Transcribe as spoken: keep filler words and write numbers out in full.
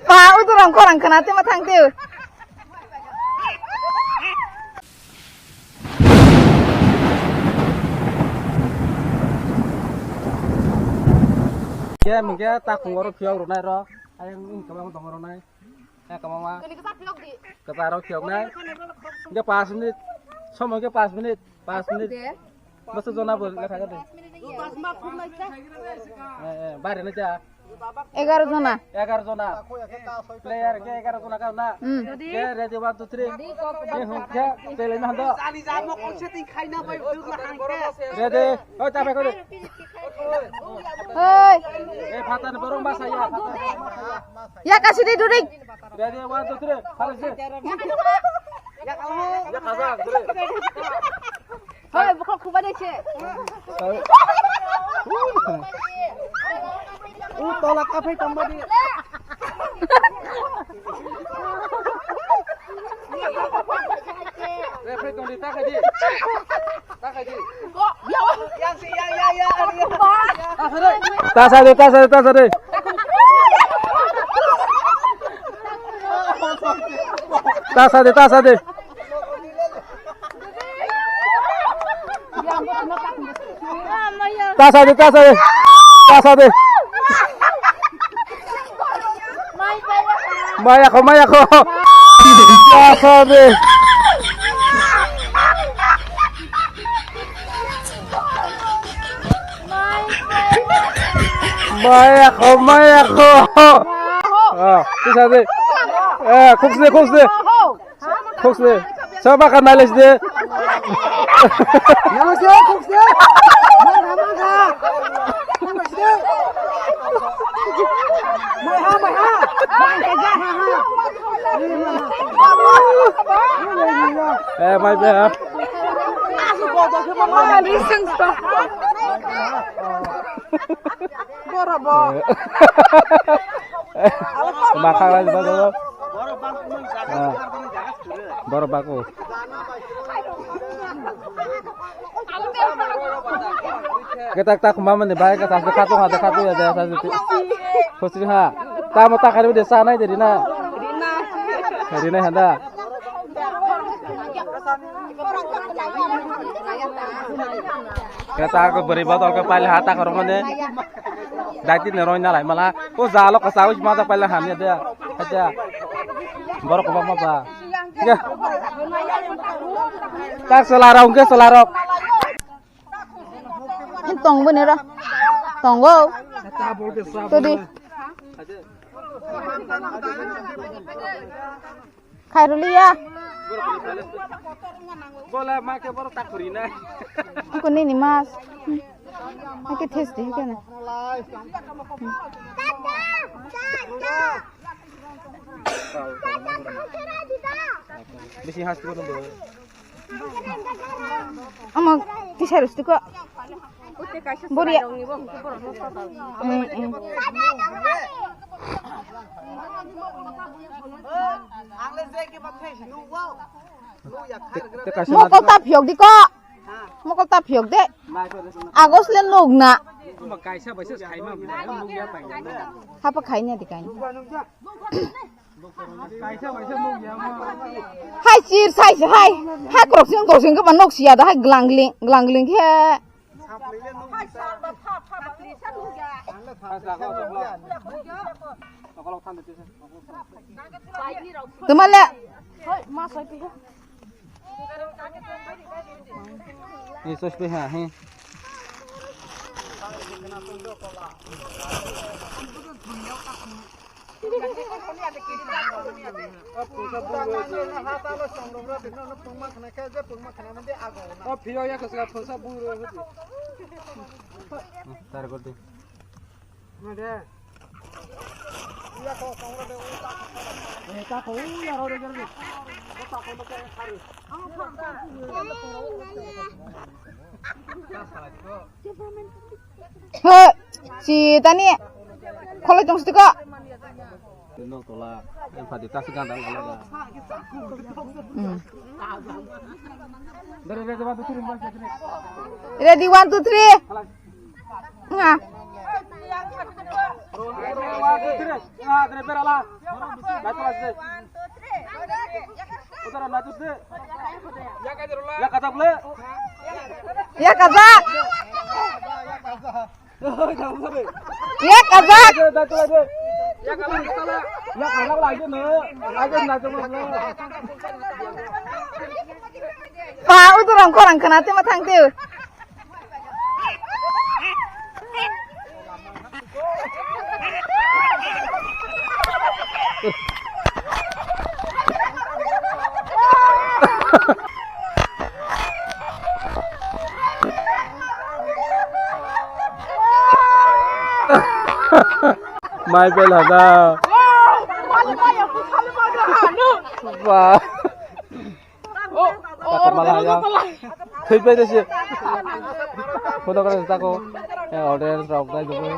Pa, uturang korang khana tema thang teu. Ke mungke ta khungoro phiyok rwnai ro. Ayang kabang tongma rwnai. Eh, kabangma. Kini kisa phiyok di. Kisa rok phiyok nai. Hingke paanch minute. Somo hingke paanch minute. Paanch minute. De. Bwswk jona bo lekha khe de. Eh, eh, bari na cha. Egaroh jona. Egaroh jona. Player hingke egaroh jona ka na. Hmm. Hingke ready, one, two, three. Hingke hingke chele na hando. Ready. Oi, ta pai kore. Hei. Eh, phatani borok ma saya. Ya kasi di durik. Ready, one, two, three. Halo, si. Ya kaza, durik. Hei, bukhuk khubani se. U tola kaphai tongba di. Referee tong di, ta khai di. Ta khai di. Yang si, ya, ya, ya, ya. Ta sa de, ta sa de, ta sa de. Ta sa de, ta sa de. Ta sa de, ta sa de. Ta sa de. Maya ko, maya ko. Ta sa de. Maya ko, maya ko. Ah, ta sa de. Eh, khuk se, khuk se. Khuk se. Sa ba ka nai le de. Yang se khuk se. Mai ha, mai ha. Mai ha, mai ha. Mai ha, mai ha. Eh, mai be ha. Borok bo. Makhang lai ba do. Ah. Borok ba ko. Ketak tak mama ni bai ka tas khatung ha khatung ya ya tas tu. Khosri ha. Tamo ta khari de sa nai de rina. Rina handa. Kata ko beri botol ko paile hata korong ne. Dai tin roi na lai mala. O jalo ka sawi ma ta paile han ya de. Haja. Borok ko ma ba. Ya. Tak selarong ke selarok. Tong bo ne ra. Tongo. Todi. Khairuli ya. Bola ma ke boro takuri na. Aku ni ni mas. Aku tes di kana. Bisi has tu. Ama tisai rustu ko. Boria. Hmm, hmm. Mokol ta phiyok di ko. Mokol ta phiyok de. Agos le nog na. Hapa khai na di kai. Hai chir sai se hai. Hai krok sing krok sing ke manok sia da hai glangling glangling khe. Tumale. Ni sos pe ha he. O phiyo ya kasa phunsa buro. Tar gol de. He, si tani kholai tong sitiko. Nok tola, em padi tas ganda lala. Hmm. Ready, one, two, three. Nga. Ya kajak. Ya kajak. Pa, uduram khorang khana tema thang teu. Mai bel hada. Ba. Kata mala ya. Thwi pai de se. Photo kara tako. Eh, audience rok dai dubu.